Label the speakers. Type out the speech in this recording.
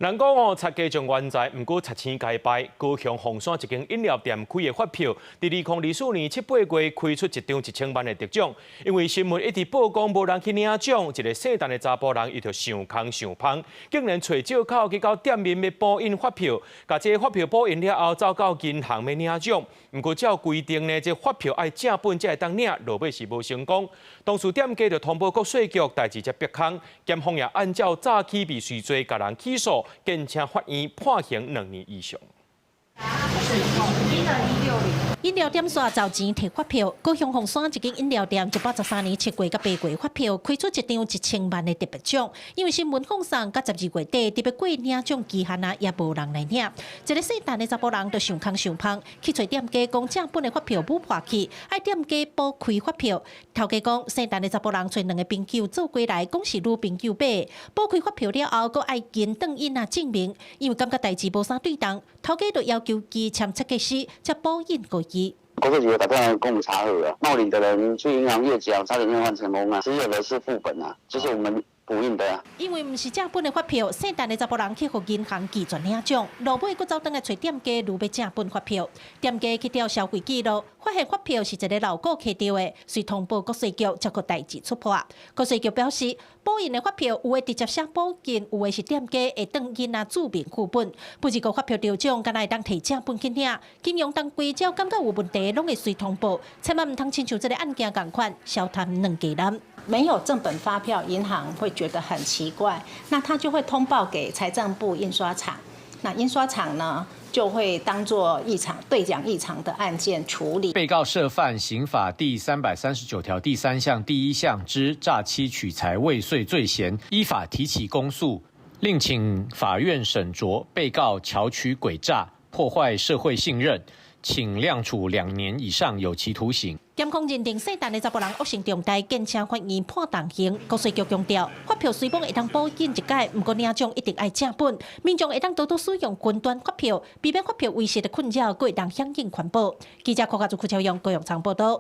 Speaker 1: 人講哦，賊家將冤在，毋過賊星該敗。高雄鳳山一間飲料店開的發票，佇2024年7、8月開出一張1000萬的特獎。因為新聞一直報講無人去領獎，一個姓陳的查埔人伊就想空想芳，竟然揣借口去到店面欲補印發票，共這個發票補印了後，走到銀行欲領獎。毋過照規定呢，這發票愛正本才會當領，落尾是無成功。當時店家就通報國稅局，代誌才逼空，檢方也按照詐欺未遂罪，共人起訴。建請法院判刑2年以上。
Speaker 2: 飲料店煞找錢提發票，高雄鳳山一間飲料店113年7月佮8月發票開出一張1000萬的特別獎，因為新聞放送到12月底，特別過領獎期限啊，也無人來領。一個姓陳的查埔人就想空想芳，去揣店家講正本的發票無破去，愛店家補開發票。頭家講姓陳的查埔人揣兩个朋友做伙來，講是女朋友買，補開發票了後，閣愛金轉印啊證明，因為感覺代誌無啥對當，頭家就要求其簽切結書，才補印予伊。
Speaker 3: 國稅局打電話跟我們查核啊，冒領的人去銀行業繳，差點驗換成功啊，持有的是副本啊，就是我們補印的啊。
Speaker 2: 因為毋是正本的發票，姓陳的查埔人去予銀行拒絕領獎，落尾閣走轉來揣店家，欲欲正本發票。店家去調消費記錄，發現發票是一个老顧客摕的，遂通報國稅局，才予代誌出破。國稅局表示，補印的發票有的直接寫保金，有的是店家會轉印啊註明副本。不過發票得獎，敢若會當提正本去領。金融當規只要感覺有問題，攏會隨通報，千萬毋通親像這个案件仝款，小貪兩家人。
Speaker 4: 沒有正本發票，銀行會覺得很奇怪，那他就會通報給財政部印刷廠，那印刷廠呢就會當作異常兌獎異常的案件處理。
Speaker 5: 被告涉犯刑法第339條第三項第一項之詐欺取財未遂罪嫌，依法提起公訴，另請法院審酌被告巧取詭詐，破壞社會信任，請量處2年以上有期徒刑。
Speaker 2: 檢控認定姓陳的查埔人惡性重大，建請法院判重刑。國稅局強調，發票雖講會當補印一改，毋過領獎一定愛正本。民眾會當多多使用雲端發票，避免發票遺失的困擾，閣會當響應環保。記者柯家祖、柯超勇、高永昌報道。